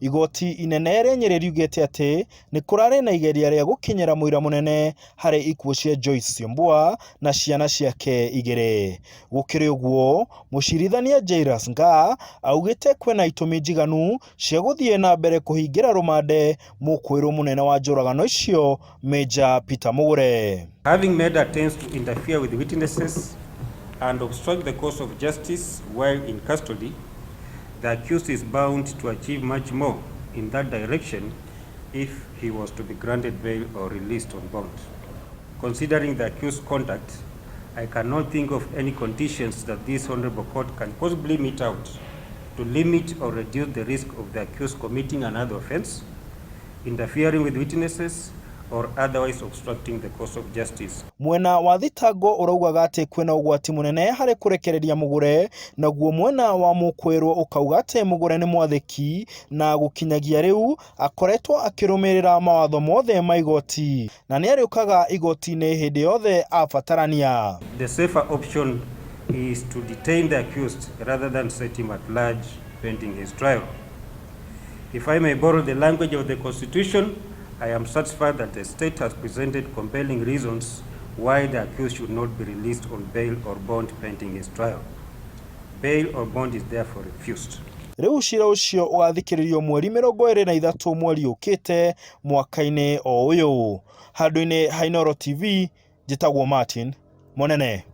Igoti inene rĩa Nyĩrĩ riugĩte atĩ nĩ kũrarĩ na igeria rĩa gũkinyĩra mũira mũnene harĩ ikuũ cia Joyce Syombua na ciana ciake igĩrĩ. Gũkĩrĩ ũguo, mũcirithania Jairus Ngaah augĩte kwĩna itũmi njiganu cia gũthiĩ na mbere kũhingĩra rũmande mũkũĩrwo mũnene wa njũragano icio Major Peter Mugure. Having made attempts to interfere with witnesses and obstruct the course of justice while in custody, the accused is bound to achieve much more in that direction if he was to be granted bail or released on bond. Considering the accused's conduct, I cannot think of any conditions that this honorable court can possibly mete out to limit or reduce the risk of the accused committing another offense, interfering with witnesses, or otherwise obstructing the course of justice. Mwena wa thitango ũraugaga atĩ kwĩna ũgwati mũnene harĩ kũrekereria Mugure, naguo mwena wa mũkwĩrwo ũkauga atĩ Mugure nĩ mwathĩki na gũkinyagia rĩu akoretwo akĩrũmĩrĩra mawatho mothe ma igoti na nĩarĩũkaga igoti-inĩ hĩndĩ yothe abatarania. The safer option is to detain the accused rather than set him at large pending his trial. If I may borrow the language of the Constitution, I am satisfied that the state has presented compelling reasons why the accused should not be released on bail or bond pending his trial. Bail or bond is therefore refused. Rĩu cira ũcio ũgathikĩrĩrio mweri 23 mweri ũkĩte mwaka-inĩ o ũyũ. Handũ-inĩ ha Inooro TV, njĩtagwo Martin Monene.